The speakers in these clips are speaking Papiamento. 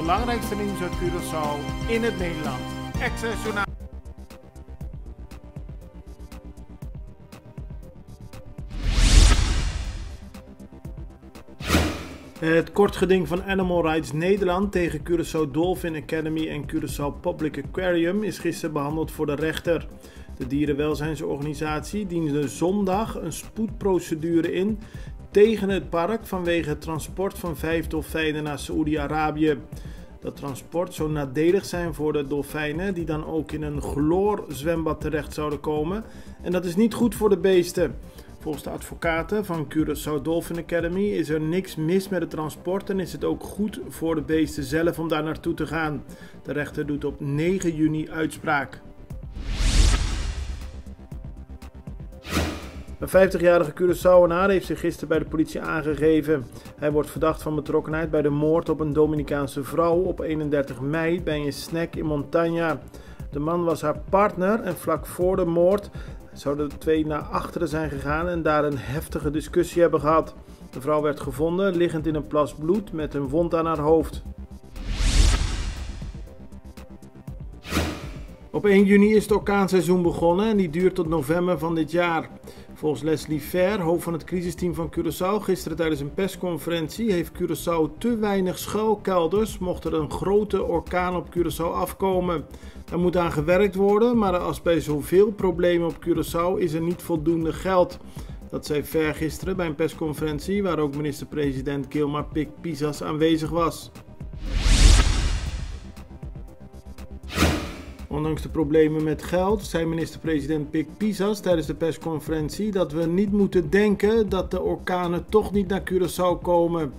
belangrijkste nieuws uit Curaçao in het Nederland. Extra Journaal. Het kort geding van Animal Rights Nederland tegen Curaçao Dolphin Academy en Curaçao Public Aquarium is gisteren behandeld voor de rechter. De dierenwelzijnsorganisatie diende zondag een spoedprocedure in tegen het park vanwege het transport van 5 dolfijnen naar Saoedi-Arabië. Dat transport zou nadelig zijn voor de dolfijnen, die dan ook in een chloorzwembad terecht zouden komen. En dat is niet goed voor de beesten. Volgens de advocaten van Curaçao Dolphin Academy is er niks mis met het transport en is het ook goed voor de beesten zelf om daar naartoe te gaan. De rechter doet op 9 juni uitspraak. Een 50-jarige Curaçaoenaar heeft zich gisteren bij de politie aangegeven. Hij wordt verdacht van betrokkenheid bij de moord op een Dominicaanse vrouw op 31 mei bij een snack in Montaña. De man was haar partner en vlak voor de moord zouden de twee naar achteren zijn gegaan en daar een heftige discussie hebben gehad. De vrouw werd gevonden liggend in een plas bloed met een wond aan haar hoofd. Op 1 juni is het orkaanseizoen begonnen en die duurt tot november van dit jaar. Volgens Leslie Fair, hoofd van het crisisteam van Curaçao, gisteren tijdens een persconferentie heeft Curaçao te weinig schuilkelders mocht er een grote orkaan op Curaçao afkomen. Daar moet aan gewerkt worden, maar als bij zoveel problemen op Curaçao is er niet voldoende geld. Dat zei Fair gisteren bij een persconferentie waar ook minister-president Gilmar Pik Pisas aanwezig was. Ondanks de problemen met geld zei minister-president Pik Pisas tijdens de persconferentie dat we niet moeten denken dat de orkanen toch niet naar Curaçao komen.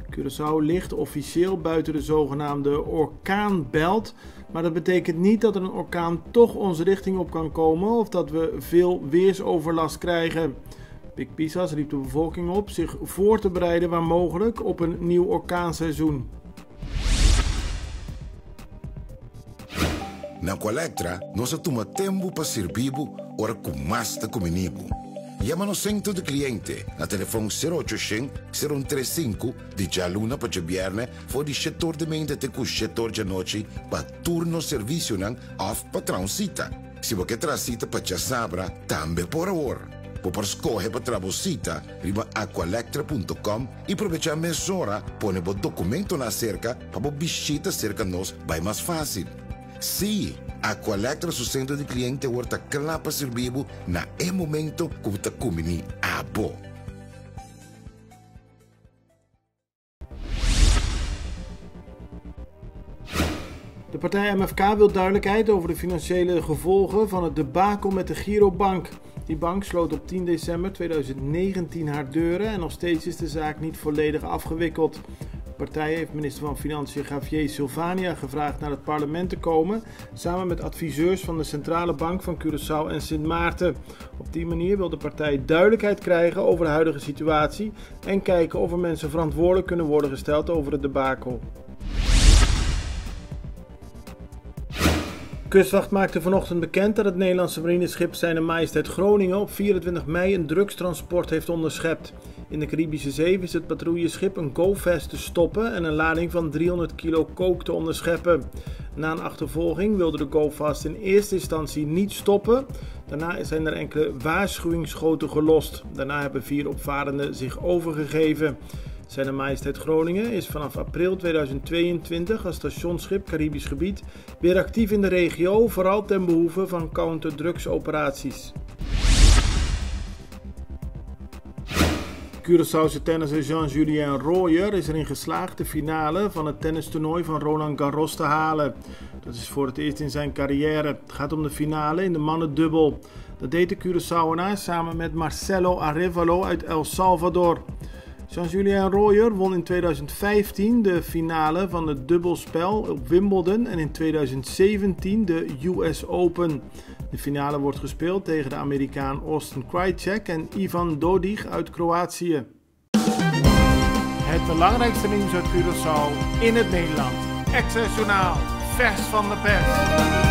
Curaçao ligt officieel buiten de zogenaamde orkaanbelt, maar dat betekent niet dat er een orkaan toch onze richting op kan komen of dat we veel weersoverlast krijgen. Pik Pisas riep de bevolking op zich voor te bereiden waar mogelijk op een nieuw orkaanseizoen. Na Aqualectra, nos a tuma tempu pa sirbi bo ora ku mas ta kumini bo. Yama nos Sentro di Kliente na telefon sero ocho shen, sero un tres sinku di djaluna pa djabièrnè for di shetor di meinta te ku shetor djanochi pa tur nos servisionan òf pa traha un sita. Si bo ke traha sita pa djasabra, tambe por awor. Bo por skohe pa traha bo sita riba aqualectra punto com i probechá mesora pone bo dokumentonan aserka pa bo bishita serka nos bai mas fásil. Sí, Aqualectra su sentro di kliente awor ta kla pa sirbi bo na e momento ku bo ta kumbiní abo. De partij MFK wil duidelijkheid over de financiële gevolgen van het debakel met de Girobank. Die bank sloot op 10 december 2019 haar deuren en nog steeds is de zaak niet volledig afgewikkeld. De partij heeft minister van Financiën Javier Silvania gevraagd naar het parlement te komen, samen met adviseurs van de Centrale Bank van Curaçao en Sint Maarten. Op die manier wil de partij duidelijkheid krijgen over de huidige situatie en kijken of er mensen verantwoordelijk kunnen worden gesteld over het debakel. Kustwacht maakte vanochtend bekend dat het Nederlandse marineschip Zijne Majesteit Groningen op 24 mei een drugstransport heeft onderschept. In de Caribische Zee wist het patrouilleschip een go-fast te stoppen en een lading van 300 kilo coke te onderscheppen. Na een achtervolging wilde de go-fast in eerste instantie niet stoppen. Daarna zijn er enkele waarschuwingsschoten gelost. Daarna hebben 4 opvarenden zich overgegeven. Zijne Majesteit Groningen is vanaf april 2022 als stationsschip Caribisch gebied weer actief in de regio, vooral ten behoeve van counterdrugsoperaties. Curaçaose tennisser Jean-Julien Rojer is erin geslaagd de finale van het tennistoernooi van Roland Garros te halen. Dat is voor het eerst in zijn carrière. Het gaat om de finale in de mannendubbel. Dat deed de Curaçaoenaar samen met Marcelo Arevalo uit El Salvador. Jean-Julien Rojer won in 2015 de finale van het dubbelspel op Wimbledon en in 2017 de US Open. De finale wordt gespeeld tegen de Amerikaan Austin Krajicek en Ivan Dodig uit Kroatië. Het belangrijkste nieuws uit Curaçao in het Nederland. Extra Journaal, vers van de pers.